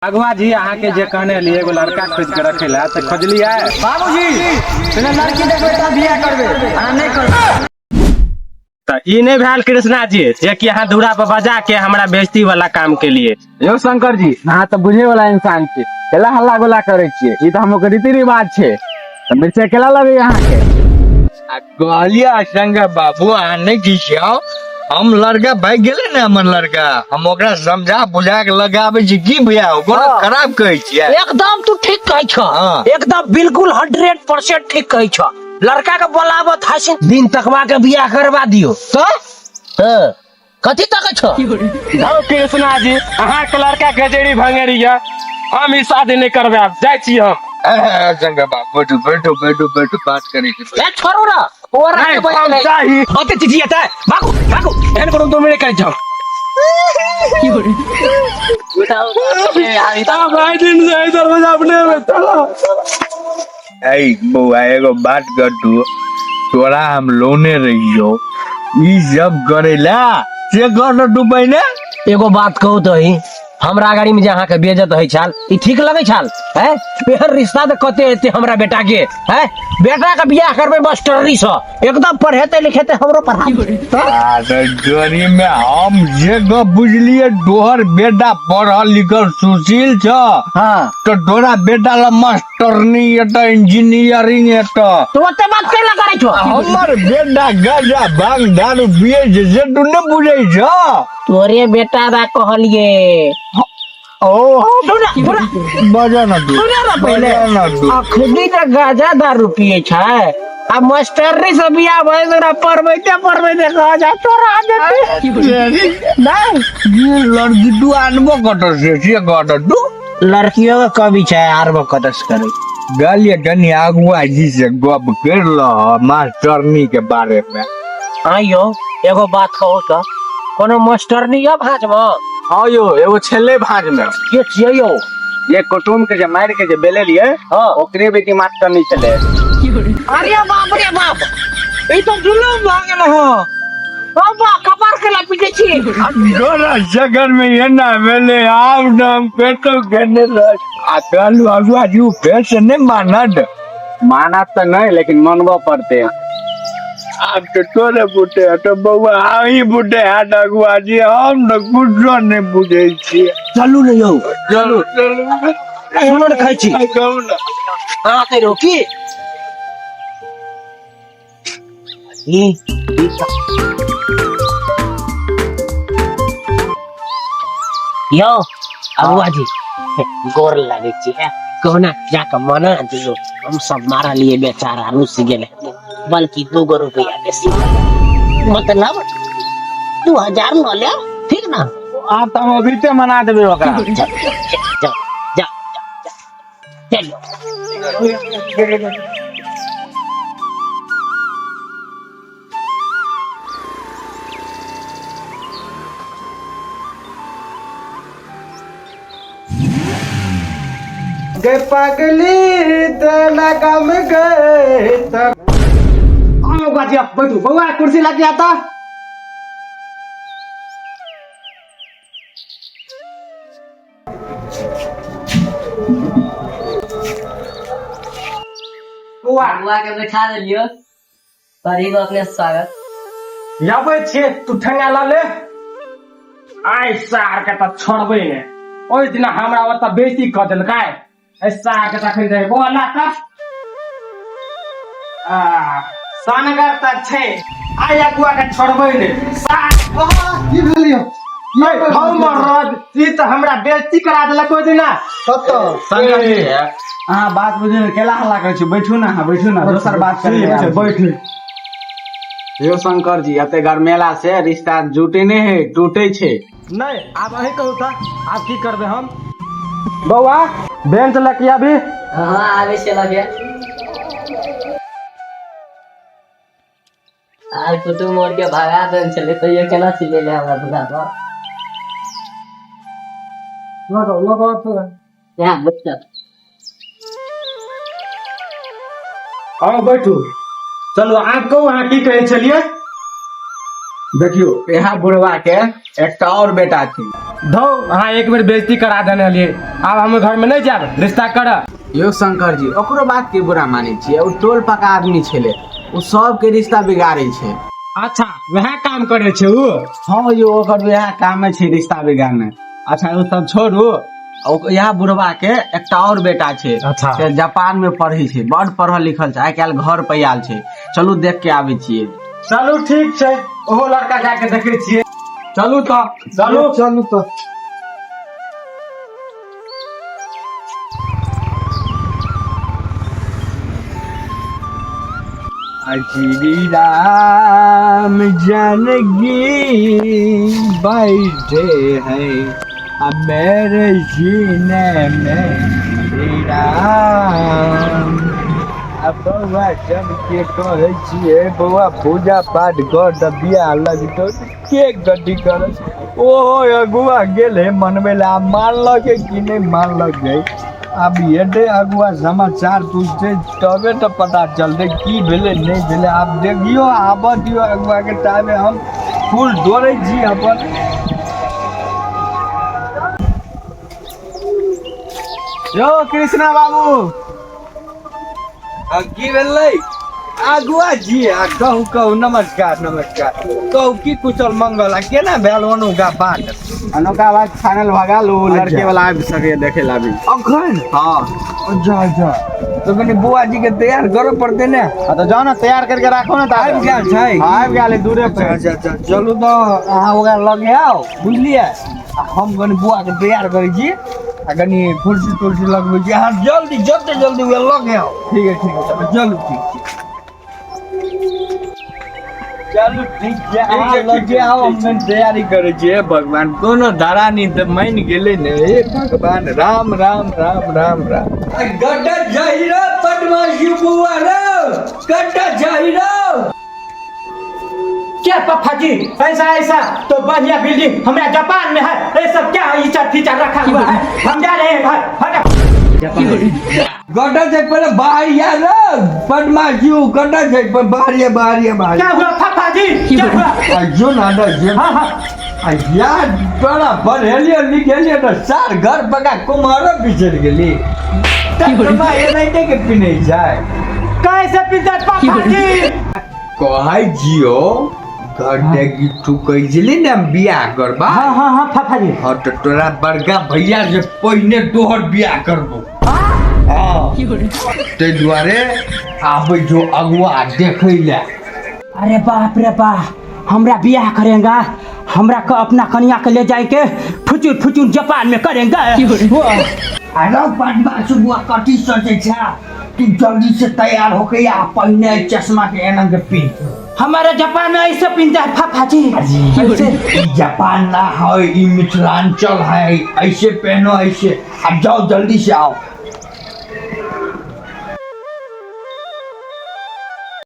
अगुआ जी अहाँ के जे कहने लिए एगो लड़का खोज के रखे ला तो खोजलिए। बाबूजी पहिले लड़की देखबै तब बियाह करबै, अहाँ नहि करबै। तऽ ई नहि भेल कृष्णा जी जे कि अहाँ दूरा पर बजा के हमरा बेइज्जती वाला काम के लिए। यौ शंकर जी, अहाँ तऽ बुझे वाला इंसान छी, केला हल्ला गोला करै छियै? ई तऽ हमर रीति रिवाज छै। तऽ मिर्चाइ केला लगैया अहाँके? आ कहलियै शंकर बाबू, अहाँ नहि खिसियाउ, हम लड़का भागि गेलै ने हमर लड़का, हम ओकरा समझा बुझा के लगाबै छी। की भैया ओकरा खराब कहै छियै? एकदम तू ठीक कहै छ। हाँ। एकदम बिल्कुल 100% ठीक कहै छ। लड़का के बोलाबत हसिन दिन तकवा के बियाह करवा दियो। तो हाँ, कथी तकै छ? जाउ कृष्णा जी, अहाँके लड़का गजेरी भंगेरी यऽ, हम ई शादी नहि करबै, आब जाइ छी हम। शंकर बाबू बैठू बैठू बैठू बैठू, बात करै छी। ए छोड़ू ना, ओ रात के हम बैठ चाही। ओते चिचियाता भागू भागू, एहन कोनो तुम नहि करै छौ। दिन से दरवाजा अपने में चला। ऐ बौआ, एगो बात कर, तोरा हम लोने रहियो ई सब करेला से कर तू पहिने। एगो बात कहू तो ही, हमरा गाड़ी में जे अहाँके बेजत होइ छल, ई ठीक लगै छल? हैं, एहन रिश्ता तऽ कते एते हमरा बेटा के? हैं, बेटा के बियाह करबै मास्टरी से, एकदम पढ़ेते लिखेते, हमरो पढ़ा। आ तऽ जोरी में हम जे गप बुझलिए, तोहर बेटा पढ़ल लिखल सुशील छ। हाँ। तो तोरा बेटा ला मास्टरनी एतऽ, इंजीनियरिंग एतऽ। तू ओते बात कैला करै छो? हमर बेटा गांजा भांग दारू पिए छै से तू नहि बुझै छ। तोरे बेटा दा कहलिए। ओ सुन सुन। बजा ना तू। सुन ना पहिले। बजा ना तू। अखनी तऽ गाजा दारू पिए छै आ मास्टरनी से बियाह भए तोरा पढ़बैते पढ़बैते कह जा तोरा देते नहीं। ये लड़की तू आनबो कतऽ से से कतऽ तू? लड़कियों के कमी छै, आर कतऽ से करै? कहलिए कनि अगुआ जी से गप कर लह मास्टरनी के बारे में। आइयो एगो बात कहू तऽ, कोनो मास्टरनी यऽ भाँज मे? हाँ यौ, एगो छेले भाँज में। के छियै यौ? ये कुटुम के जे मारि के जे बेले लिए। हाँ। ओकरे बेटी मास्टरनी छले। अरे बाप रे बाप, ई तो जुलुम भऽ गेल हो। बाबा कपार के ला पीटे छी। तोरा जगन में एना भेलै, आब न हम कतौ गेने रह आ कहलू अगुआ जी उ फेर से नहि मानत। मानत तऽ नहि, लेकिन मनबऽ पड़तै। आब तऽ तोरे बुते तो बौआ, अहीं बुते हाथ अगुआ जी, हम तऽ कुछो नहि बुझै छियै। चलू ने यौ। चलू चलू। सुनो ने, खाइ छी। कहू ने। अहाँ कहि रहू की ई यौ अबुआ जी, गोर लागै छी। हैं, कहुना जाकऽ मना दियौ, हम सब मारलियै, बेचारा रुसि गेलै। बल्कि 2 गो रुपया बेसी, मतलब 2000 लऽ लेब, ठीक ना? आब तऽ हम अभी मना देबै ओकरा। जा जा जा जा, चलियो। गे पगली तेला गम गए। आओ बाजी, आप बैठू। बौआ, कुर्सी लग आता। बौआ। बौआ के बैठा देलियो, करी को अपने स्वागत। लबै छियै, तू ठेंगा लऽ ले। आइ सार के तऽ छोड़बै ने, ओहि दिना हमरा ओतऽ बेइज्जती कऽ देलकै। एहि सार के तखन रहै। बौआ, ला तऽ आ सनगर तऽ छै, आइ अगुआ के छोड़बै ने सार। की भेल यौ? हम रद ई तऽ हमरा बेइज्जती करा देलक ओहि दिना। कतऽ? शंकर जी, अहाँ बात बुझू ने, केला हल्ला करै छी? बैठू ने अहाँ, बैठू ने, दोसर बात करै ठीक छै, बैठ। यौ शंकर जी, एते गरमेला से रिश्ता जुटे नहि है, टूटे छै। नहि, आब अहीं कहू तऽ आब की करबै हम? बौआ, बेंच लऽ के आबी। हाँ, आबै छै लगे। आर कुटुम मोड़ के भगा देने छलै, तैयो केना चिल्लेलै हमरा दुरा पर। लगाउ लगाउ। यहाँ बच्चा। आउ बैठू, चलू आब कहू, अहाँ की कहै छलियै? देखियौ, यहाँ बुढ़वा के एकटा और बेटा छै। धौ, अहाँ एक बेर बेइज्जती करा देने हलियै, आब हम घर में नहीं जायब रिश्ता करऽ। यौ शंकर जी, ओकरो बात के बुरा मानै छियै, ओ टोल पका आदमी छलै, ओ सबके रिश्ता बिगाड़ै छै। अच्छा वएह काम करै छै उ? हाँ यौ, ओकर वएह कामे छै रिश्ता बिगाड़ने। अच्छा ओ सब छोड़ू, इएह बुढ़वा के एकटा और बेटा छै। अच्छा। से जापान में पढ़ै छै, बड़ पढ़ल लिखल छै, आइ काल्हि घर पर आयल छै। चलू देख के आबै छियै। चलू ठीक छै, ओहो लड़का जाके देखै छियै। चलू तऽ। चलू। चलू तऽ। श्री राम जानकी बैठे हैं आ मेरे सीने में श्री राम। आ बौआ सबके कहै छियै, बौआ पूजा पाठ कर तऽ बियाह लगतौ, के गड्डी करत? ओहो अगुआ गेलै मनबै लए, आब मानलकै कि नहि मानलकै। आब हेतै अगुआ समाचार पूछतै तबे तऽ पता चलतै की भेलै नहि भेलै। आब देखियौ, आबऽ दियौ अगुआके, ताबे हम फूल तोड़ै छी अपन। यौ कृष्णा बाबू। आ की भेलै अगुआ जी? आ कहू कहू। नमस्कार नमस्कार, कहू की कुशल मंगल आ केना भेल अनुका बात? अनोखा बात फाइनल भऽ गेल, ओ लड़के वाला आबि सकैए देखे ला अभी। अखन? हाँ। अच्छा अच्छा, तऽ कनि बुआ जी के तैयार करऽ पड़तै ने। हाँ तऽ जाओ ने, तैयार करके राखो ने। तऽ आबि गेल छै? हाँ, आबि गेल है दूरे अच्छा पर। अच्छा अच्छा, चलू तऽ अहाँ ओकरा लगे आउ, बुझलियै? आ हम कनि बुआ के तैयार करै छी आ कनि कुर्सी तुर्सी लगबै छी। अहाँ जल्दी जते जल्दी ओकरा लगे आउ। ठीक है, ठीक है। चलू ठीक छै, चलू ठीक छै, अहाँ लगे आउ, हम कनि तैयारी करै छी। हे भगवान, कोनो धरानी तऽ मानि गेलै ने। हे भगवान, राम राम राम राम राम। गड्ढा जाहि रे बदमाशी बुआ रे, गड्ढा जाहि रे। क्या पप्पा जी, ऐसा ऐसा तो बढ़िया बिल्डिंग हमारा जापान में है, ये सब क्या ईचड़ फीचड़ रखा हुआ है? हम जा रहे हैं भाई, हटो। गड्ढा छै पहिले बाहर या रे बदमाशी, गड्ढा छै पर बाहर या, बाहर या, बाहर। क्या हुआ पापा जी, क्या हुआ? आ जो ना ना जो। हाँ हाँ। आ यार तोरा पढ़ेलियो लिखेलियो तऽ सार घर पका कुम्हारो बिसरि गेली, तकमा एनाहिते के पिन्है छै? कैसे पिता पापा जी? कहै छियौ, घर देखी तू कहै छली ने हम बियाह करबा। हाँ हाँ हाँ पापा जी। हाँ तऽ तोरा बड़का भैया से पहिने तोहर बियाह करबो। हाँ, ताहि दुआरे आबै छौ अगुआ देखै लए। अरे बाप रे बाप, हमरा बियाह करेगा? हमरा को अपना कन्या के ले जाए के फुचुर फुचुर जापान में करेंगे वो। अरे बदमाश बुआ, कथी सोचै छै तू? जल्दी से तैयार होके आ, पहिने चश्मा के एना के पिन्ह। हमारे जापान में ऐसे पिनता है फाफा जी, ऐसे? ई जापान ना है, ई मिथिलांचल है। ऐसे पहनो, ऐसे। अब जाओ, जल्दी से आओ।